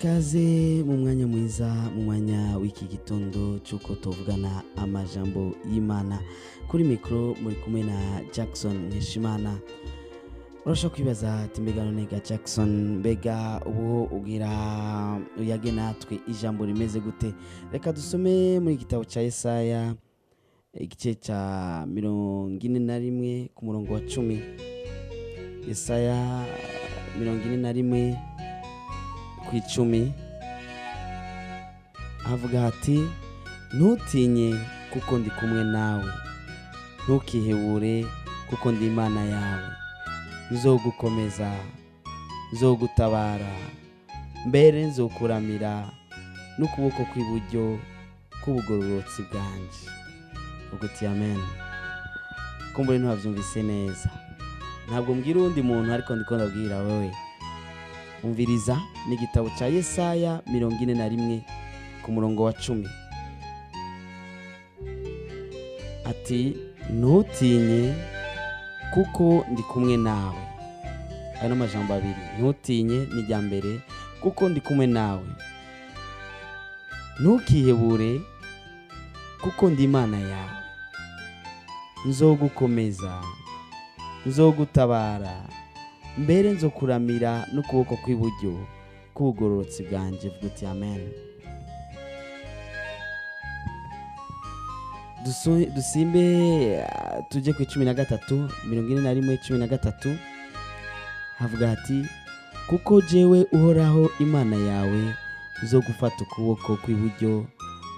Ikaze mu mwanya mwiza, mu mwanya w'iki gitondo cy'uko tuvugana amajambo y'Imana. Kuri mikoro muri kumwe na Jackson Nkeshimana. Urashobora kwibaza ati: "Mbega none ga Jackson, mbega ubu ubwira uyage natwe ijambo rimeze gute?" Reka dusome muri igitabo cya Yesaya, igice cya 41 ku murongo wa 10. Yesaya 41 ku 10, havuga hati: "Ntutinye, kuko ndi kumwe nawe. Ntukihebure, kuko ndi Imana yawe. Nzogukomeza, nzogutabara, mbere nzokuramira n'ukuboko kw'iburyo k'ubugororotsi bwanjye." Ubwo uti amen. Kumbure ntiwabyumvise neza. Ntabwo mbwira uwundi muntu, ariko ndiko ndabwira wewe. Umviriza, ni igitabo cya Yesaya 41 ku murongo wa 10, ati: "Ntutinye, kuko ndi kumwe nawe." Ayo ni amajambo abiri. Ntutinye ni irya mbere, kuko ndi kumwe nawe. Ntukihebure, kuko ndi Imana yawe. Nzogukomeza, nzogutabara, mbere nzokuramira n'ukuboko kw'iburyo k'ubugororotsi bwanjye. Vuga uti amen. Dusimbe tujye ku 13, 41:13, havuga hati: "Kuko jewe Uhoraho Imana yawe zo gufata ukuboko kw'iburyo,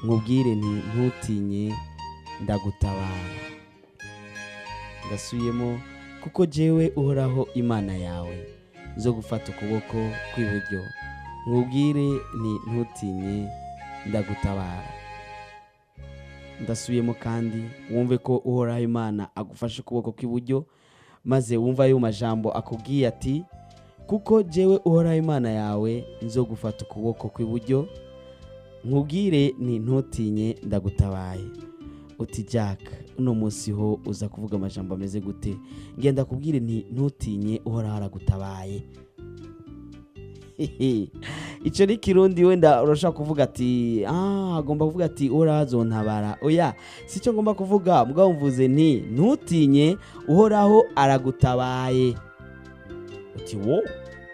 nkubwire nti: ntutinye, ndagutabara." Ndasubiyemo: kuko jewe Uhoraho Imana yawe zo gufata ukuboko kw'iburyo, nkubwire nti: ntutinye, ndagutabara. Ndasubiyemo kandi wumve ko Uhoraho Imana agufashe ukuboko kw'iburyo, maze wumve ayo majambo akubwiye ati: "Kuko jewe Uhoraho Imana yawe nzo gufata ukuboko kw'iburyo, nkubwire nti: ntutinye, ndagutabaye." Uti: "Jack, uno munsi ho uza kuvuga amajambo ameze gute?" Ngenda kubwire nti: ntutinye, Uhoraho aragutabaye. Icyo ni Kirundi. Wenda urashobora kuvuga ati: "Ah, agomba kuvuga ati Uhoraho azontabara." Oya, si cyo ngomba kuvuga. Mugabo mvuze nti: ntutinye, Uhoraho aragutabaye. Uti: "Wo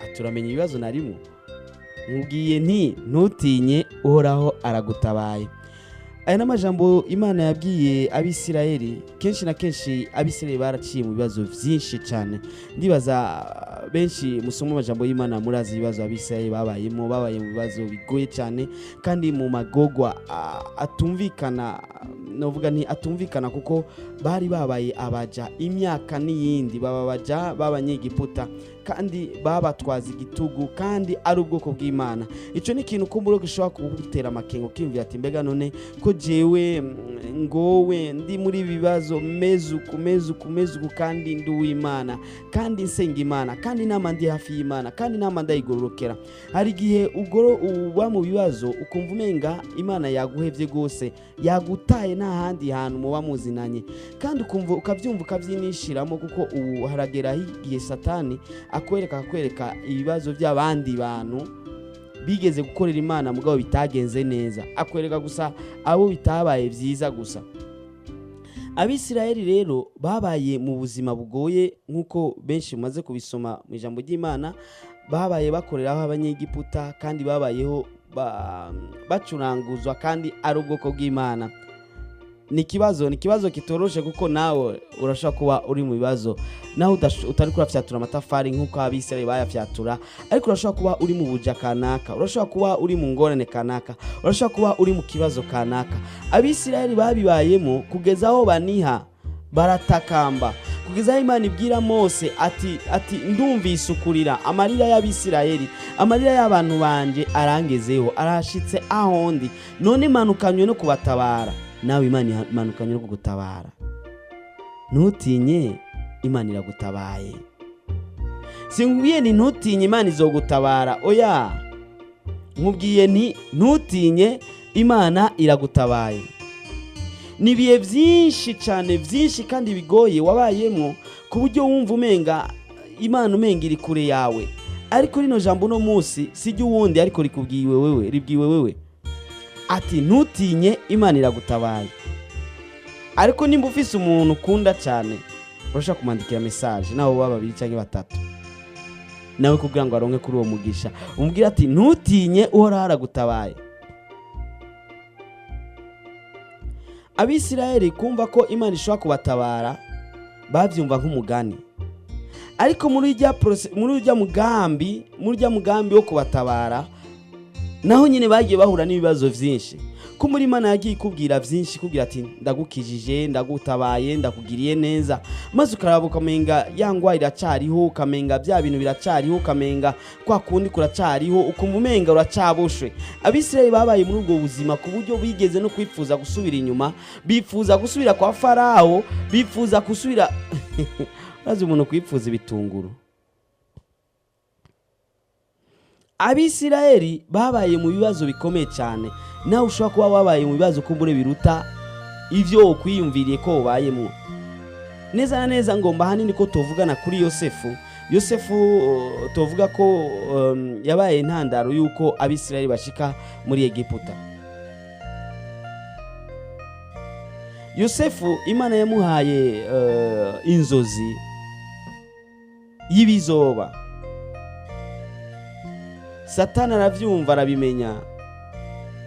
aturamenya ibibazo narimo." Nkubwiye nti: ntutinye, Uhoraho aragutabaye. Aya ni amajambo Imana yabwiye Abisirayeli. Kenshi na kenshi Abisirayeli baraciye mu bibazo byinshi cyane. Ndibaza benshi musoma amajambo y'Imana murazi ibibazo Abisirayeli babayemo. Babaye mu bibazo bigoye cyane kandi mu magogwa atumvikana. Novuga nti atumvikana kuko bari babaye abaja imyaka n'iyindi, baba abaja b'Abanyegiputa kandi babatwaza igitugu, kandi ari ubwoko bw'Imana. Icyo ni ikintu kumbura gishobora kugutera amakenga, ukiyumvira ati: "Mbega none ko jewe ngowe ndi muri ibi bibazo, meze uku, meze uku, meze uku, kandi ndi uw'Imana, kandi nsenga Imana, kandi nama ndi hafi y'Imana, kandi nama ndayigororokera?" Hari igihe ugoro uba mu bibazo ukumva umenga Imana yaguhevye rwose, yagutaye, nta handi hantu muba muzinanye, kandi ukumva ukabyumva ukabyinishiramo, kuko ubu harageraho igihe Satani akwereka, akakwereka ibibazo by'abandi bantu bigeze gukorera Imana mugabo bitagenze neza, akwereka gusa abo bitabaye byiza gusa. Abisirayeli rero babaye mu buzima bugoye, nk'uko benshi mumaze kubisoma mu ijambo ry'Imana. Babaye bakoreraho Abanyegiputa, kandi babayeho bacuranguzwa, kandi ari ubwoko bw'Imana. Ni ikibazo kitoroshe, kuko nawe urashobora kuba uri mu bibazo, nawe utari kurafyatura amatafari nk'uko Abisirayeli bayafyatura, ariko urashobora kuba uri mu buja kanaka, urashobora kuba uri mu ngorane kanaka, urashobora kuba uri mu kibazo kanaka. Abisirayeli babibayemo kugeza aho baniha, baratakamba, kugeza aho Imana ibwira Mose ati: "Ndumvise ukurira, amarira y'Abisirayeli, amarira y'abantu banje arangezeho, arashitse aho ndi. None manukanywe no kubatabara." Nawe Imana imanukanywe no kugutabara. Ntutinye, Imana iragutabaye. Sinkubwiye nti ntutinye, Imana izogutabara. Oya, nkubwiye nti ntutinye, Imana iragutabaye. Ni ibihe byinshi cyane, byinshi kandi bigoye wabayemo, ku buryo wumva umenga Imana umenga iri kure yawe. Ariko rino jambo uno munsi si ry'uwundi, ariko rikubwiwe wewe, ribwiwe wewe ati ntutinye, Imana iragutabaye. Ariko nimba ufise umuntu ukunda cyane, urashobora kumwandikira message, nawe baba babiri cyangwa batatu, nawe kugira ngo aronke kuri uwo mugisha, umubwire ati ntutinye, Uhoraho aragutabaye. Abisirayeli kumva ko Imana ishobora kubatabara babyumva nk'umugani, ariko muri ujya mugambi wo kubatabara naho nyine bagiye bahura n'ibibazo byinshi. Ko muri Imana yagiye ikubwira byinshi, ikubwira ati ndagukijije, ndagutabaye, ndakugiriye neza, maze ukaraba ukamenga ya ngwara iracariho, ukamenga bya bintu biracariho, ukamenga kwa kundi kuracariho, ukumva umenga uracaboshwe. Abisirayeli babaye muri ubwo buzima ku buryo bigeze no kwifuza gusubira inyuma, bifuza gusubira kwa Farawo, bifuza gusubira maze umuntu kwifuza ibitunguru. Abisirayeli babaye mu bibazo bikomeye cyane. Nawe ushobora kuba wabaye mu bibazo kumbure biruta ivyo ukwiyumviriye ko ubayemo. Neza na neza ngomba hanini ko tuvugana kuri Yosefu. Yosefu tuvuga ko yabaye intandaro yuko Abisirayeli bashika muri Egiputa. Yosefu Imana yamuhaye inzozi y'ibizoba. Satani aravyumva, arabimenya,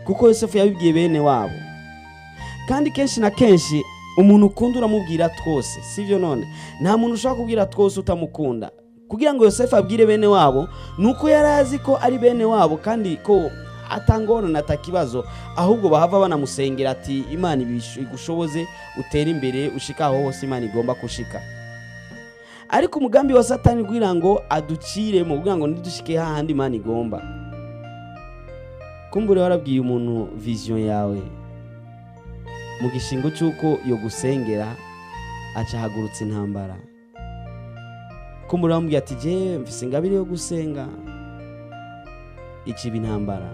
kuko Yosefu yabibwiye bene wabo. Kandi kenshi na kenshi umuntu ukunda uramubwira twose, sivyo? None nta muntu ushobora kubwira twose utamukunda. Kugira ngo Yosefu abwire bene wabo nuko yari azi ko ari bene wabo kandi ko atangorana atakibazo, ahubwo bahava banamusengera ati Imana igushoboze utere imbere ushika aho hose Imana igomba kushika. Ariko umugambi wa Satani kugira ngo aduciremo, kugira ngo ntidushike hahandi Imana igomba. Kumbure warabwiye umuntu vision yawe mu gishingo cy'uko yo gusengera, aca ahagurutsa intambara. Kumbure wamubwiye ati je mfise ingabire yo gusenga, iciba intambara.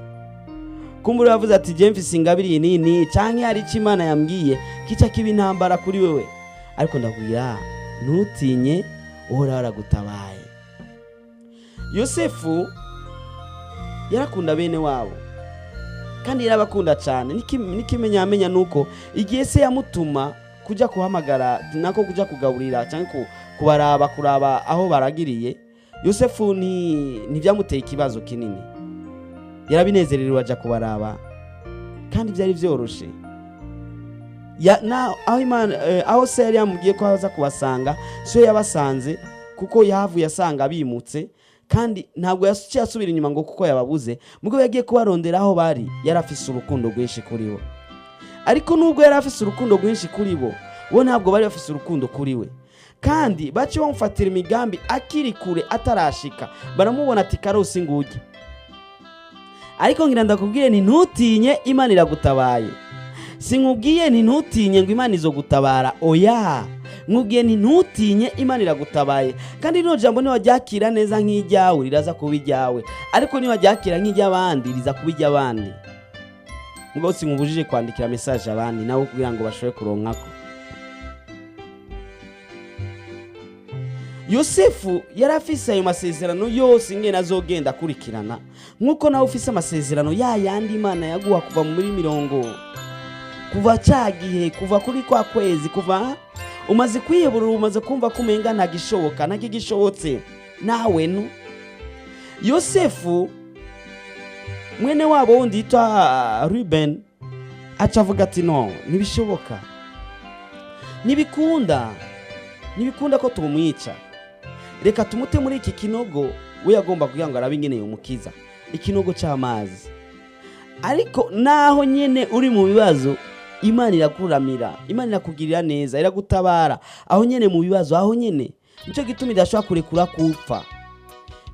Kumbure wavuze ati je mfise ingabire iyi nini, canke hari ico Imana yambwiye kica kiba intambara kuri wewe. Ariko ndakubwira ntutinye, Uhoraho aragutabaye. Yosefu yarakunda bene wabo kandi yarabakunda cyane. N'ikimenyamenya nuko igihe se yamutuma kujya kuhamagara, nako kujya kugaburira cyangwa kubaraba, kuraba aho baragiriye, Yosefu ntibyamuteye ikibazo kinini, yarabinezerewe aja kubaraba kandi byari byoroshe. Aho se yari yamubwiye ko aza kubasanga, so yabasanze, kuko yahavuye asanga bimutse, kandi ntabwo yaciye asubira inyuma ngo kuko yababuze. Mugabo yagiye kubarondera aho bari, yari afise urukundo rwinshi kuri bo. Ariko nubwo yari afise urukundo rwinshi kuri bo, bo ntabwo bari bafise urukundo kuri we. Kandi baciye bamufatira imigambi akiri kure atarashika, baramubona ati karosi nguge. Ariko ngira ndakubwiye nti ntutinye, Imana iragutabaye. Sinkubwiye nti ntutinye ngo Imana izogutabara, oya, nkubwiye nti ntutinye, Imana iragutabaye. Kandi rino jambo niwaryakira neza nk'iryawe riraza kuba iryawe, ariko niwaryakira nk'iry'abandi riza kuba iry'abandi. Mugabo sinkubujije kwandikira message abandi nabo kugira ngo bashobore kuronkako. Yosefu yari afise ayo masezerano yose ingene azogenda akurikirana, nk'uko nawe ufise amasezerano ya yandi Imana yaguha kuva muri mirongo, kuva cya gihe, kuva kuri kwa kwezi, kuva umaze kwihebura, umaze kumva ko umenga ntagishoboka, ntagishobotse nawe nu. Yosefu mwene wabo wundi yitwa Ruben aca avuga ati no, ntibishoboka, ntibikunda ko tumwica, reka tumute muri iki kinogo. We yagomba kugira ngo arabe ingene yomukiza, ikinogo c'amazi. Ariko naho nyene uri mu bibazo, Imana irakuramira, Imana irakugirira neza, iragutabara aho nyene mu bibazo, aho nyene. Nico gituma idashobora kurekura kupfa.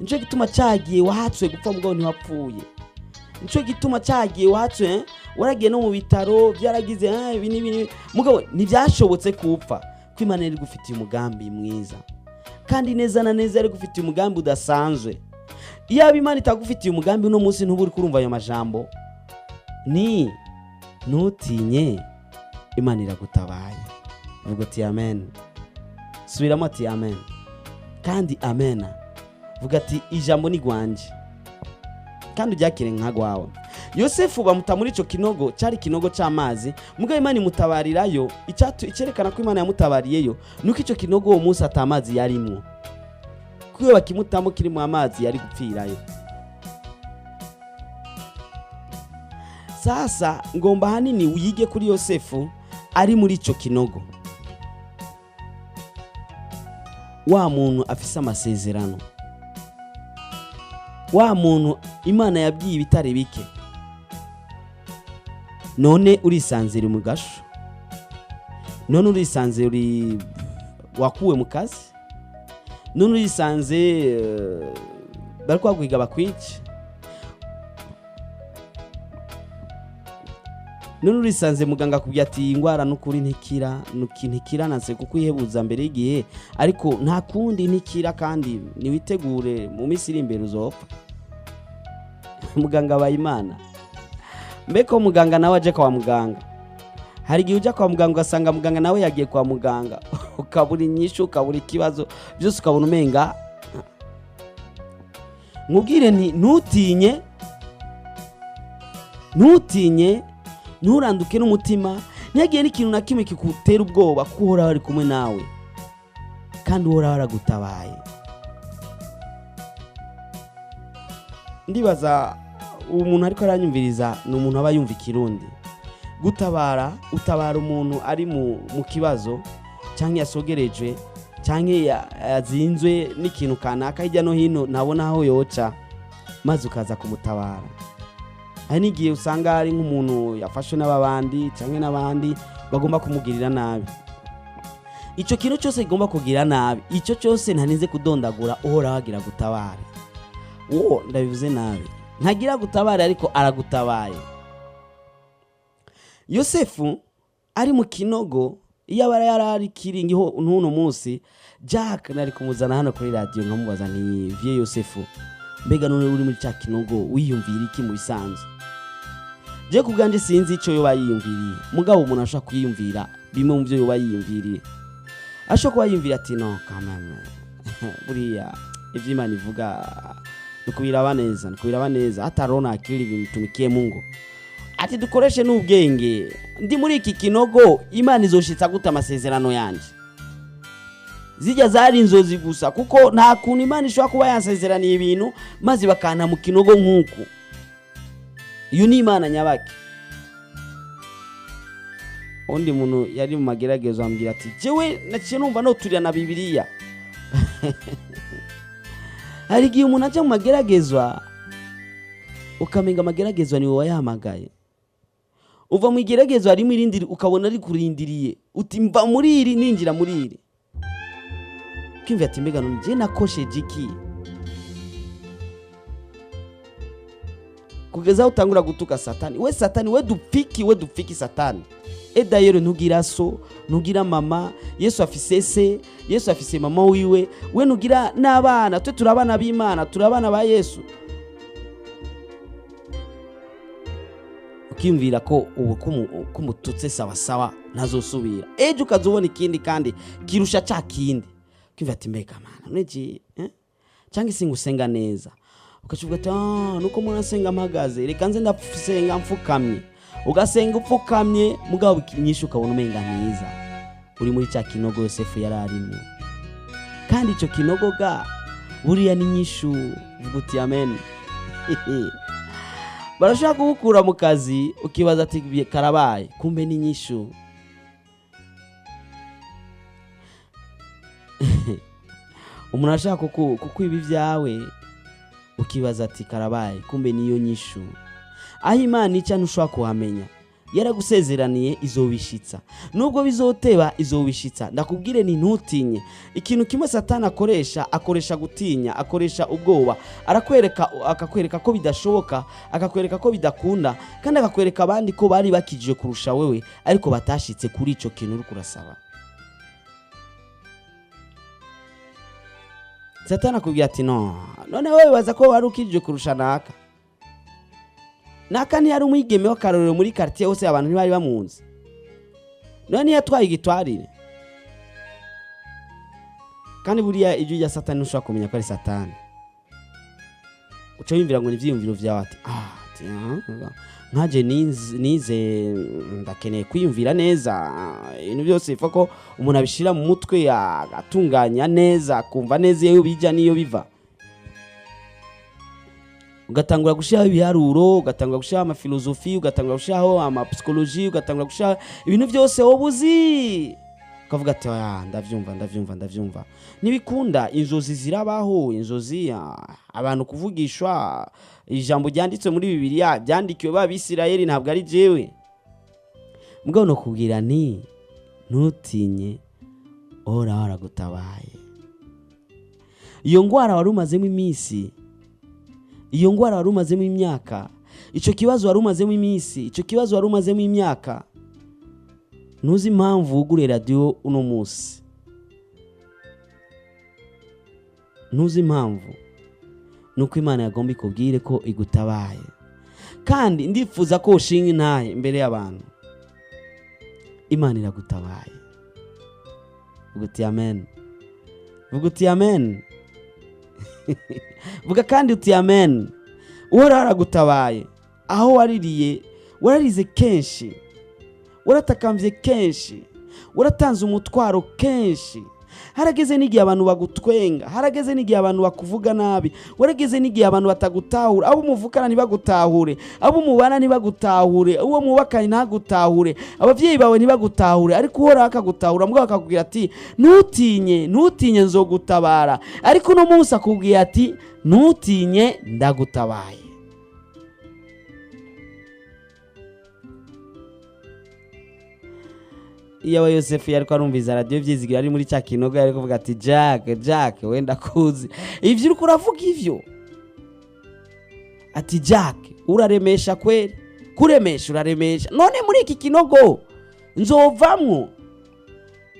Nico gituma cagiye wahatswe gupfa mugabo ntiwapfuye. Nico gituma cagiye wahatswe, waragiye no mu bitaro byaragize ibi n'ibi, mugabo ntibyashobotse kupfa, ko Imana yari igufitiye umugambi mwiza. Kandi neza na neza yari igufitiye umugambi udasanzwe. Iyaba Imana itagufitiye umugambi uno munsi ntuba uri kurumva ayo majambo. Ni ntutinye, Imana iragutabaye. Vuga ati amen. Subiramo ati amen. Kandi amen. Vuga ati ijambo ni gwanje kandi uryakire nka gwawe. Yosefu bamuta muri ico kinogo, cari kinogo c'amazi, mugabo Imana imutabarirayo. Icerekana ko Imana yamutabariyeyo nuko ico kinogo uwo munsi atamazi yarimwo, kuko iyo bakimutamo kirimo amazi yari gupfirayo. Sasa ngomba hanini wige kuri Yosefu ari muri ico kinogo, wa muntu afise amasezerano, wa muntu Imana yabwiye ibitari bike. None urisanzira mu gasho, none urisanze uri wakuwe mu kazi, none urisanze bari kwagwiga bakwice, none urisanze muganga akubwiye ati ingwara nukuri ntikira, ntikira nanse kukwihebuza mbere y'igihe, ariko nta kundi ntikira kandi niwitegure mu minsi iri imbere uzopfa. Muganga abaye Imana. Mbeko muganga nawe aje kwa muganga, hari igihe ujya kwa muganga ugasanga muganga nawe yagiye kwa muganga, ukabura inyishu, ukabura ikibazo byose, ukabona umenga. Nkubwire nti ntutinye, ntutinye, nturanduke n'umutima, ntihagire n'ikintu na kimwe kigutera ubwoba, kuko Uhoraho ari kumwe nawe kandi Uhoraho aragutabaye. Ndibaza uwo muntu ariko aranyumviriza ni umuntu aba yumva ikirundi. Gutabara, utabara umuntu ari mu kibazo, cyangwa yasogerejwe, cyangwa yazinzwe n'ikintu kanaka hirya no hino ntabona aho yoca, maze ukaza kumutabara. Hari n'igihe usanga ari nk'umuntu yafashwe n'ababandi cyangwa n'abandi bagomba kumugirira nabi. Icyo kintu cyose kigomba kugirira nabi, icyo cyose ntarinze kudondagura, Uhoraho agira gutabare. Uwo ndabivuze nabi, ntagira gutabare ariko aragutabaye. Yosefu ari mu kinogo, iyo aba yarari kiringiho n'uno munsi, Jack nari kumuzana hano kuri radiyo nkamubaza nti vieux Yosefu, mbega none uri muri cya kinogo wiyumvira iki mu bisanzwe? Je ku bwanjye sinzi icyo yoba yiyumviriye, mugabo umuntu ashobora kwiyumvira bimwe mu byo yoba yiyumviriye. Ashobora kuba yiyumvira ati no kameme, buriya ivyo Imana ivuga nukubiraba neza, nukubiraba neza, hata roho na akili vimtumikie Mungu. Ati dukoreshe n'ubwenge, ndi muri iki kinogo Imana izoshitsa gute amasezerano yanje? Zijya zari inzozi gusa, kuko nta kuntu Imana ishobora kuba yansezeraniye ibintu maze bakanta mu kinogo nk'uku. Iyo ni Imana nyabaki. Undi muntu yari mu mageragezo ambwira ati jewe naciye numva noturira na Bibiliya. Hari igihe umuntu aja mu mageragezwa ukamenga amageragezwa ni wowe wayahamagaye. Uva mu igeragezwa rimwe irindi ukabona rikurindiriye, uti mva muri iri ninjira muri iri. Ukiyumvira ati mbega none je nakosheje iki? Kugeza aho utangura gutuka Satani. We Satani, we dupfiki, we dupfiki Satani. Et d'ailleurs ntugira so, ntugira mama, Yesu afise se, Yesu afise mama wiwe, we ntugira n'abana, twe turi abana b'Imana, turi abana ba Yesu. Ukiyumvira ko ubu kumututse sawa sawa ntazosubira, ejo ukazubona ikindi kandi kirusha ca kindi. Ukiyumvira ati mbega mana none cyangwa se ngusenga neza, ukacuvuga ati nuko murasenga mpagaze, reka nze ndasenga mfukamye. Ugasenga upfukamye, mugabo nyinshi ukabona umenga ntiza. Uri muri cya kinogo Yosefu yari arimo, kandi icyo kinogo ga buriya ni nyishu. Vuga uti amen. Barashaka kugukura mu kazi ukibaza ati karabaye, kumbe ni nyishu. Umuntu ashaka kukwiba ibyawe ukibaza ati karabaye, kumbe niyo nyishu. Aho Imana ica ntushobora kuhamenya. Yaragusezeraniye izobishitsa, nubwo bizoteba izobishitsa. Ndakubwire ni ntutinye. Ikintu kimwe Satani akoresha, akoresha gutinya, akoresha ubwoba. Arakwereka, akakwereka ko bidashoboka, akakwereka ko bidakunda, kandi akakwereka abandi ko bari bakijije kurusha wewe, ariko batashitse kuri ico kintu uri kurasaba. Satani akubwira ati no, none wewe wibaza ko wari ukijije kurusha naka. Naka ntiyari umwigeme w'akarorero muri quartier hose, abantu ntibari bamunzi. None ntiyatwaye igitwarire. Kandi buriya ijwi rya Satani ntushobora kumenya ko ari Satani. Uca wiyumvira ngo ni ivyiyumviro vyawe, ati ati, nkaje nize ndakeneye kwiyumvira neza. Ibintu byose biva ko umuntu abishira mu mutwe, agatunganya neza, akumva neza iyo bijya n'iyo biva. Ugatangura gushyiraho ibiharuro, ugatangura gushyiraho amafilozofi, ugatangura gushyiraho amapsikoloji, ugatangura gushyiraho ibintu byose wowe uzi, ukavuga ati: "Ah, ndabyumva, ndabyumva, ndabyumva." Ntibikunda. Inzozi zirabaho, inzozi, abantu kuvugishwa. Ijambo ryanditswe muri Bibiliya byandikiwe ba Bisirayeli, ntabwo ari jewe. Mugabo no kubwira nti: "Ntutinye, Uhoraho aragutabaye." Iyo ndwara wari umazemo iminsi, iyo ndwara wari umazemo imyaka, icyo kibazo wari umazemo iminsi, icyo kibazo wari umazemo imyaka, ntuzi impamvu wuguriye radiyo uno munsi, ntuzi impamvu, nuko Imana yagomba ikubwire ko igutabaye. Kandi ndifuza ko ushinga intahe imbere y'abantu: Imana iragutabaye. Vuga uti amen, vuga uti amen, vuga kandi uti amen. Uhoraho aragutabaye. Aho waririye, wararize kenshi, waratakambye kenshi, waratanze umutwaro kenshi, harageze n'igihe abantu bagutwenga, harageze n'igihe abantu bakuvuga nabi, warageze n'igihe abantu batagutahura, abo muvukana ntibagutahure, abo mubana ntibagutahure, uwo mwubakanye ntagutahure, ababyeyi bawe ntibagutahure, ariko Uhoraho akagutahura. Mugabo akakubwira ati: "Ntutinye, ntutinye, nzogutabara." Ariko uno munsi akubwiye ati: "Ntutinye, ndagutabaye." Iyo aba Yosefu yariko arumviza radiyo Byizigira ari muri cya kinogo, yari kuvuga ati: "Jack, Jack, wenda kuzi ivyo uriko uravuga ivyo." Ati: "Jack, uraremesha kweri, kuremesha uraremesha. None muri iki kinogo nzovamwo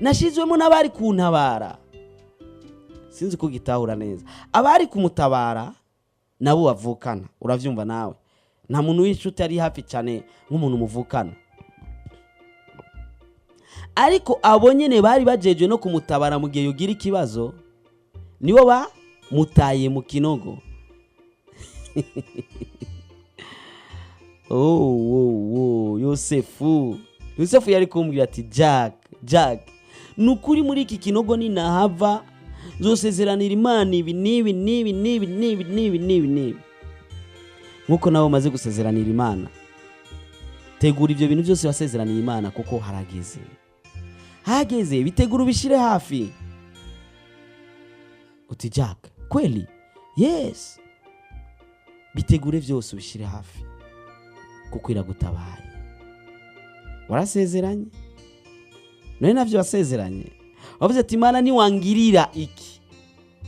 nashizwemo n'abari kuntabara?" Sinzi ko gitahura neza. Abari kumutabara nabo bavukana, uravyumva nawe, nta muntu w'inshuti ari hafi cyane nk'umuntu muvukana. Ariko abo nyene bari bajejwe no kumutabara mu gihe yogira ikibazo, nibo bamutaye mu kinogo. Oh, Yosefu, Yosefu yari kumbwira ati: "Jack, Jack, ni ukuri muri iki kinogo ninahava nzosezeranira Imana ibi n'ibi n'ibi n'ibi n'ibi n'ibi n'ibi n'ibi." Nk'uko nawe umaze gusezeranira Imana, tegura ibyo bintu byose wasezeraniye Imana, kuko harageze, hageze. Bitegura, ubishyire hafi. Uti: "Jack, kweli?" Yes, bitegure byose, ubishyire hafi, kuko iragutabaye. Warasezeranye, none nabyo wasezeranye wavuze ati: "Imana, niwangirira iki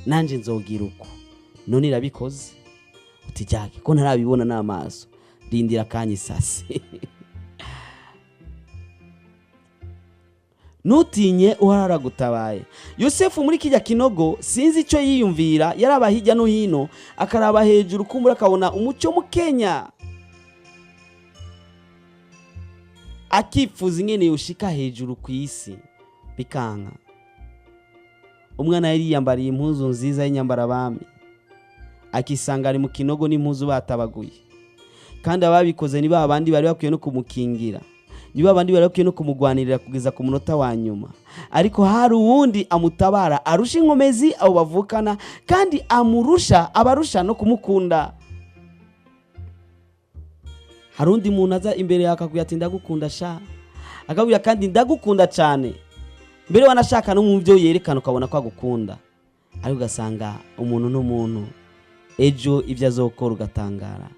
nanjye nzogira uko." None irabikoze. Uti: "Jack, ko ntarabibona n'amaso?" Rindira akanya isase. Ntutinye, Uhoraho aragutabaye. Yosefu muri kijya kinogo sinzi icyo yiyumvira. Yaraba hirya no hino, akaraba hejuru, kumbura akabona umucyo mukenya, akifuza ingene yoshika hejuru ku isi, bikanka. Umwana yari yiyambariye impuzu nziza y'inyambarabami, akisanga ari mu kinogo n'impuzu batabaguye. Kandi ababikoze ni ba bandi bari bakwiye no kumukingira, ni ba bandi bari bakwiye no kumugwanirira kugeza ku munota wa nyuma. Ariko hari uwundi amutabara, arusha inkomezi abo bavukana, kandi amurusha, abarusha no kumukunda. Hari undi muntu aza imbere yawe akakubwira ati: "Ndagukunda sha," akakubwira kandi: "Ndagukunda cyane." Mbere wanashaka no mu byo yerekana ukabona ko agukunda, ariko ugasanga umuntu n'umuntu, ejo ibyo azokora ugatangara.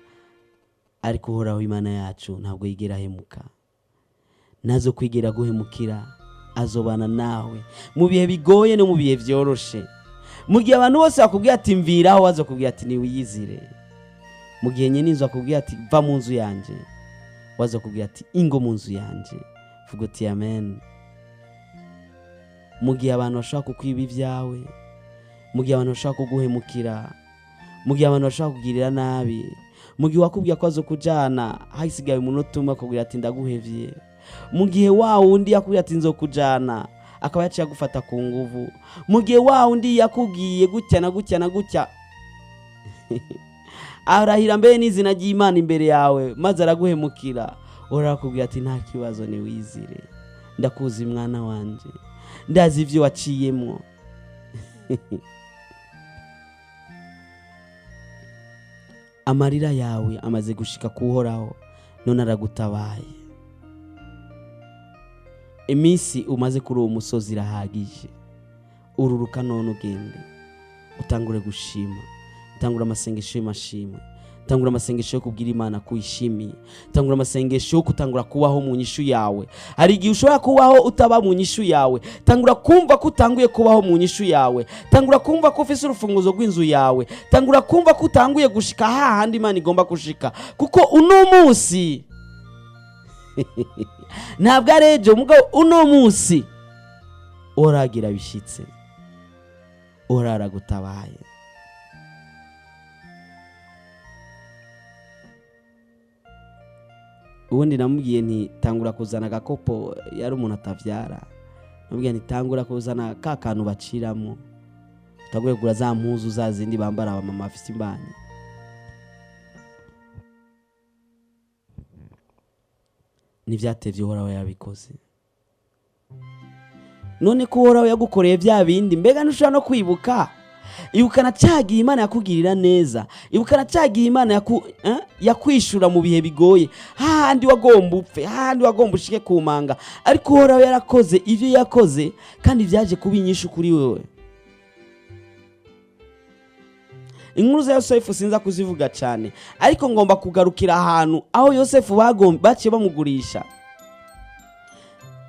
Ariko Uhoraho Imana yacu ntabwo yigera ahemuka, nazo kwigera guhemukira. Azobana nawe mu bihe bigoye no mu bihe byoroshe. Mu gihe abantu bose bakubwira ati: "Mviraho," bazakubwira ati: "Niwiyizire." Mu gihe nyine inzu akubwira ati: "Va mu nzu yanjye," wazakubwira ati: "Ingo mu nzu yanjye." Vuga uti amen. Mu gihe abantu bashobora kukwiba ibyawe, mu gihe abantu bashobora kuguhemukira, mu gihe abantu bashobora kugirira nabi, mu gihe wakubwiye ko azokujana hasigaye umunota umwe akubwira ati: "Ndaguhevye," mu gihe wa wundi yakubwiye ati: "Nzokujana," akaba yaciye agufata ku nguvu, mu gihe wa wundi yakubwiye gutya na gutya na gutya. Arahira mbere n'izina ry'Imana imbere yawe, maze araguhemukira. Uhoraho akubwira ati nta kibazo, niwizire, ndakuzi mwana wanje, ndazi ibyo waciyemwo. Amarira yawe amaze gushika kuhoraho, none aragutabaye. Iminsi umaze kuri uwo musozi irahagije. Ururuka none ugende, utangure gushima, tangura amasengesho y'amashimwe, tangura amasengesho yo kubwira Imana ko uyishimiye, tangura amasengesho yo gutangura kubaho mu nyishu yawe. Hari igihe ushobora kubaho utaba mu nyishu yawe. Tangura kumva ko utanguye kubaho mu nyishu yawe, tangura kumva ko ufise urufunguzo rw'inzu yawe, tangura kumva ko utanguye gushika hahandi Imana igomba gushika. Kuko uno munsi ntabwo ari ejo, mugabo uno munsi uragira bishitse, uraragutabaye. Ubundi namubwiye nti tangura kuzana agakopo, yari umuntu atavyara. Namubwiye nti tangura kuzana ka kantu baciramo, utangure kugura za mpuzu za zindi bambara abamama bafise imbanyi. Ntivyatevye Uhoraho yabikoze. None ko Uhoraho yagukoreye vya bindi, mbega ntushobora no kwibuka? Ibukana cya gihe Imana yakugirira neza, ibukana cya gihe Imana yakwishura mu bihe bigoye, hahandi wagomba upfe, hahandi wagomba ushike ku manga, ariko Uhoraho yarakoze ivyo yakoze, kandi vyaje kuba inyishu kuri wewe. Inkuru za Yosefu sinza kuzivuga cyane, ariko ngomba kugarukira ahantu aho Yosefu baciye bamugurisha.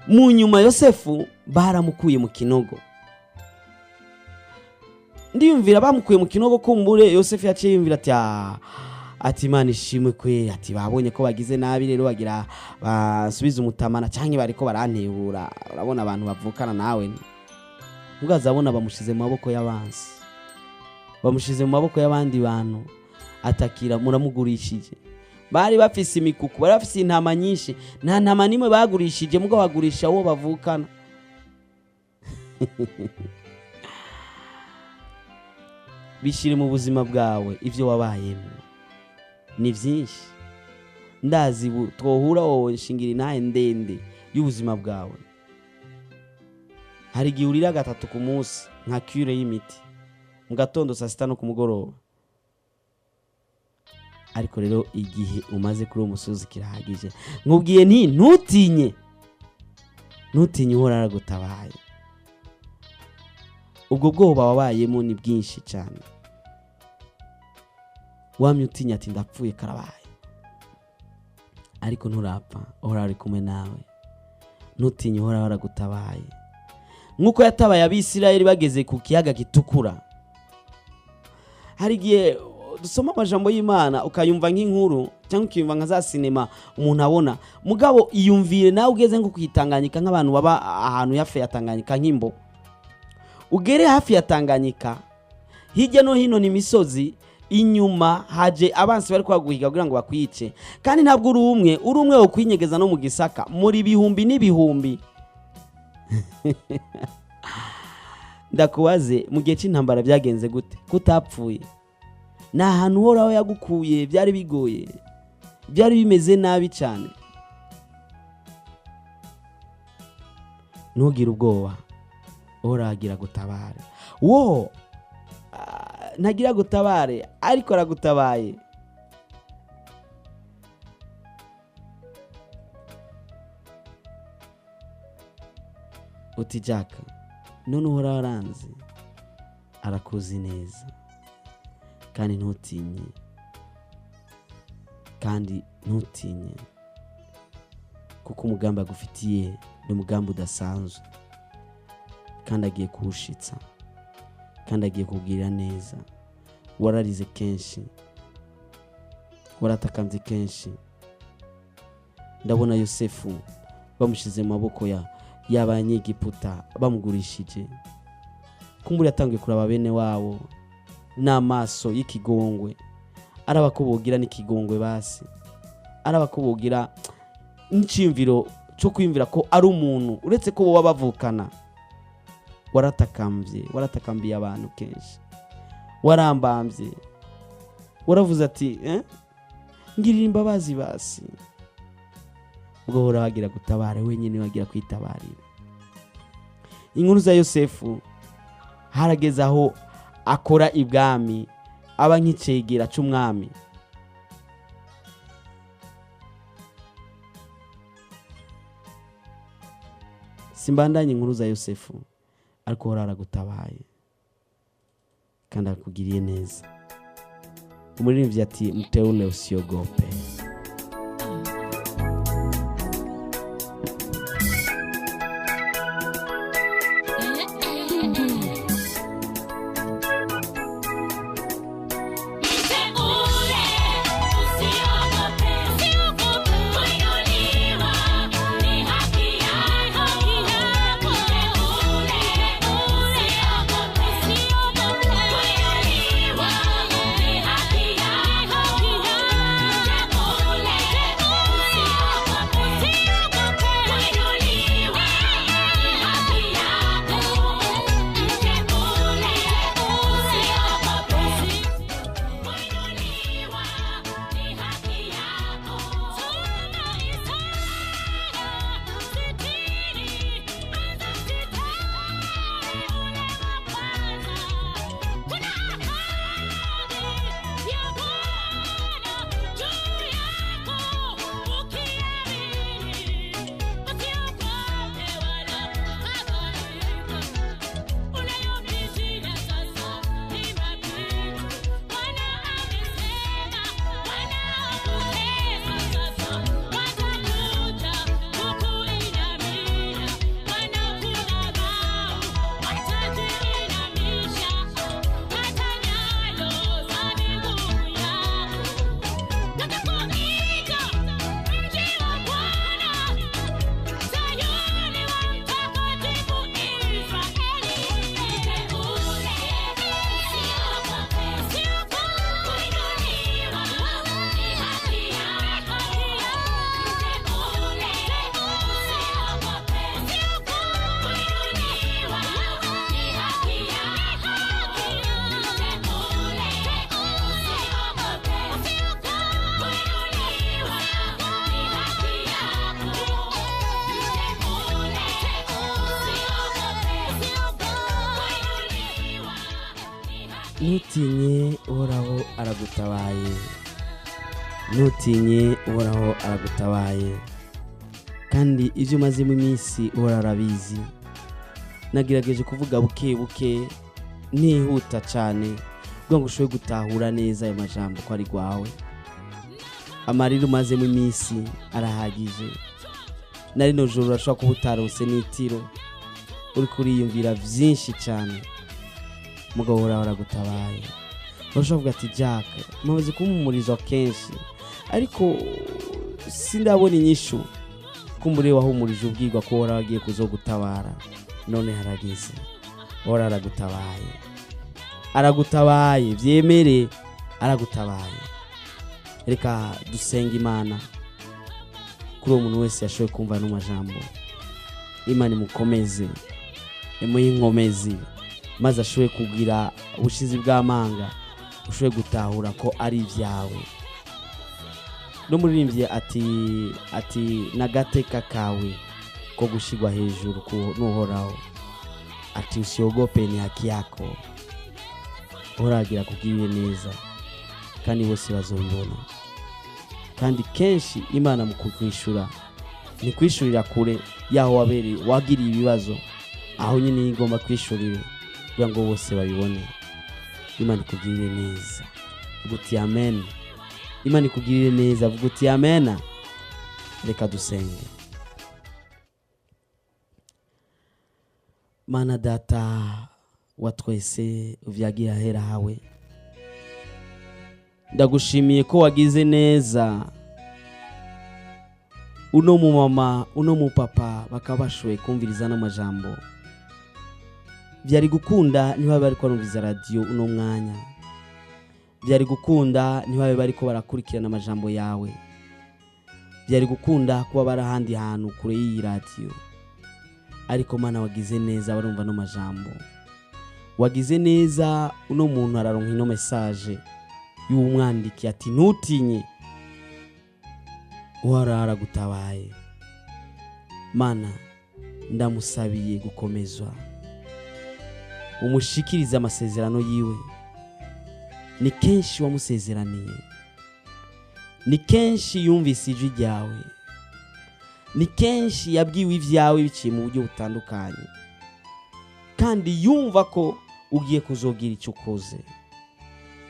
Mu nyuma Yosefu baramukuye mu kinogo. Ndiyumvira bamukuye mu kinogo, kumbure Yosefu yaciye yumvira ati ati Imana ishimwe kwe, ati babonye ko bagize nabi, rero bagira basubize umutamana canke bariko barantebura. Urabona abantu bavukana nawe, mugazabona bamushize mu maboko y'abansi, bamushize mu maboko y'abandi bantu, atakira muramugurishije. Bari bafise imikuku, bari bafise intama nyinshi, nta ntama nimwe bagurishije, mugabo bagurisha uwo bavukana. Bishire mu buzima bwawe ivyo wabayemo ni vyinshi. Ndazi twohura wowe nshingira intahe ndende y'ubuzima bwawe. Hari igihe urira gatatu ku munsi nka cure y'imiti, mu gatondo, saa sita no ku mugoroba. Ariko rero igihe umaze kuri uwo musozi kirahagije. Nkubwiye nti ntutinye, ntutinye, Uhoraho aragutabaye. Ubwo bwoba wabayemo ni bwinshi cyane, wamye utinya ati ndapfuye karabaye, ariko nturapfa, Uhoraho ari kumwe nawe. Ntutinye, Uhoraho aragutabaye. Nk'uko yatabaye Abisirayeli bageze ku kiyaga gitukura. Hari igihe dusoma amajambo y'Imana ukayumva nk'inkuru, cyangwa ukiyumva nka za sinema umuntu abona, mugabo iyumvire nawe ugeze nko kwitanganyika, nk'abantu baba ahantu hafi ya Tanganyika, nk'imbo ugere hafi ya Tanganyika, hirya no hino ni imisozi, inyuma haje abansi bari kwaguhiga kugira ngo bakwice, kandi ntabwo uri umwe, uri umwe wo kwinyegeza no mu gisaka, muri bihumbi n'ibihumbi. Ndakubaze, mu gihe c'intambara byagenze gute kutapfuye? Ni ahantu Uhoraho yagukuye, byari bigoye, byari bimeze nabi cyane. Ntugire ubwoba, Uhoraho agira gutabare. Wo ntagira gutabare, ariko aragutabaye. Uti Jack, none Uhoraho aranzi, arakuzi neza, kandi ntutinye, kandi ntutinye, kuko umugambi agufitiye ni umugambi udasanzwe, kandi agiye kuwushitsa, kandi agiye kugirira neza. Wararize kenshi, waratakambye kenshi. Ndabona Yosefu bamushize mu maboko y'abanyegiputa, bamugurishije. Kumbura yatangiye kuraba bene wabo n'amaso y'ikigongwe, araba ko bogira n'ikigongwe, basi araba ko bogira n'iciyumviro cyo kwiyumvira ko ari umuntu, uretse ko boba bavukana. Waratakambye, waratakambiye abantu kenshi, warambambye. Waravuze ati ngirira imbabazi basi. Ubwo Uhoraho agira gutabara, wenyine wagira kwitabarira. Inkuru za Yosefu, harageze aho akora ibwami, aba nk'icegera c'umwami. Simbandanye inkuru za Yosefu, ariko Uhoraho aragutabaye kandi akugiriye neza. Umuririmbyi ati mteule usiogope. Mteule usiogope, kuinuliwa ni haki yako. Mteule usiogope, kuinuliwa ni haki yako. Mteule usiogope, kuinuliwa ni haki yako. Mteule usiogope. Kuinuliwa ni haki yako. Soma Isaya 60 anza mstari ule wa kwanza. Kuna ahadi ya Bwana juu yako ukiamini. Usiogope wala kufadhaika. Unayopitia sasa ni mapito. Bwana amesema wanaokutesa sasa watakuja kukuinamia, wanakudharau watajiinamisha hata nyayo za miguu yako. Watakuita mji wa Bwana, Sayuni wa Mtakatifu Israeli. Mteule usiogope, kuinuliwa ni haki yako. Mteule usiogope, kuinuliwa ni haki yako. Mteule usiogope, kuinuliwa ni haki yako. Mteule usiogope, kuinuliwa ni haki. Ntutinye, Uhoraho aragutabaye. Ntutinye, Uhoraho aragutabaye. Kandi ibyo umazemo iminsi Uhoraho arabizi. Nagerageje kuvuga buke buke ntihuta cyane kugira ngo ushobore gutahura neza ayo majambo ko ari rwawe. Amarira umazemo iminsi arahagije. Na rino joro urashobora kuba utarose n'itiro, uri kuriyumvira byinshi cyane. Mugabo Uhoraho aragutabaye. Urashobora kuvuga ati Jack, mumaze kumpumuriza kenshi ariko sindabona inyishu. Kumbure wahumurije ubwirwa ko Uhoraho agiye kuzogutabara, none harageze. Uhoraho aragutabaye, aragutabaye, byemere, aragutabaye. Reka dusenge Imana kuri uwo muntu wese yashoboye kumva ano majambo. Imana imukomeze, imuhe inkomezi, maze ashobore kugira ubushizi bw'amanga, ushobore gutahura ko ari ibyawe. N'umuririmbyi ati n'agateka kawe ko gushigwa hejuru n'Uhoraho. Ati usiogope, ni haki yako. Uhoraho agira kugirire neza kandi bose bazobibona. Kandi kenshi Imana mu kukwishura ni kwishurira kure yaho wabereye wagiriye ibibazo, aho nyine igomba kwishurire kugira ngo bose babibone. Imana ikugirire neza, vuga uti amen. Imana ikugirire neza, vuga uti amen. Reka dusenge. Mana Data wa twese uvyagira hera hawe, ndagushimiye ko wagize neza uno mumama uno mupapa bakaba bashoboye kumviriza ano majambo. Byari gukunda ntibabe bariko barumviriza radiyo uno mwanya, byari gukunda ntibabe bariko barakurikirana amajambo yawe, byari gukunda kuba bari ahandi hantu kure y'iyi radiyo. Ariko Mana wagize neza barumva no majambo. Wagize neza uno muntu araronka ino message. Y'umwandikiye ati: "Ntutinye, Uhoraho aragutabaye." Mana, ndamusabiye gukomezwa, umushikirize amasezerano yiwe. Ni kenshi wamusezeraniye, ni kenshi yumvise ijwi ryawe, ni kenshi yabwiwe ibyawe biciye mu buryo butandukanye, kandi yumva ko ugiye kuzogira icyo ukoze,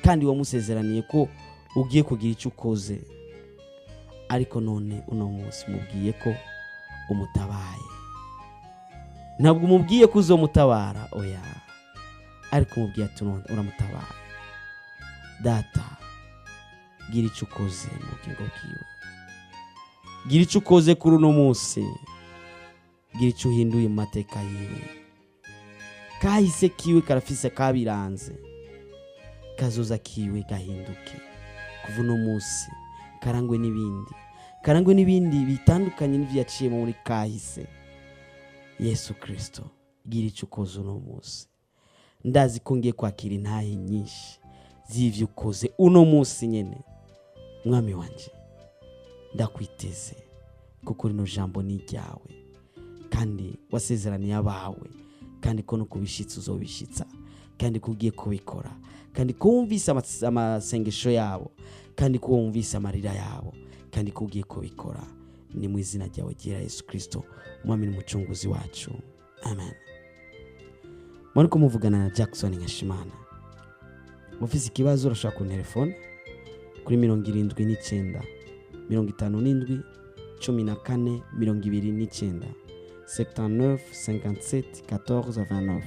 kandi wamusezeraniye ko ugiye kugira icyo ukoze. Ariko none uno munsi mubwiye ko umutabaye. Ntabwo umubwiye ko uzomutabara, oya, ariko umubwiye ati uramutabaye. Data, gira icyo ukoze mu bugingo bwiwe, gira icyo ukoze kuri uno munsi, gira icyo uhinduye mu mateka yiwe. Kahise kiwe karafise kabiranze, kazoza kiwe gahinduke kuva uno munsi, karangwe n'ibindi, karangwe n'ibindi bitandukanye n'ibyo yaciyemo muri kahise. Yesu Kirisito, gira icyo ukoze uno munsi. Ndazi ko ngiye kwakira intahe nyinshi z'ibyo ukoze uno munsi nyine. Mwami wanjye, ndakwiteze, kuko rino jambo ni iryawe, kandi wasezeraniye abawe, kandi ko no kubishitsa uzobishitsa, kandi ko ugiye kubikora, kandi ko wumvise amasengesho yabo, kandi ko wumvise amarira yabo, kandi ko ugiye kubikora. Ni mu izina ryawe ryera Yesu Kirisito, Umwami n'Umucunguzi wacu, amen. Muri kumuvugana na Jackson Nkeshimana. Ufise ikibazo urashobora kuntelefona kuri 79 57 14 29, 79 57 14 29.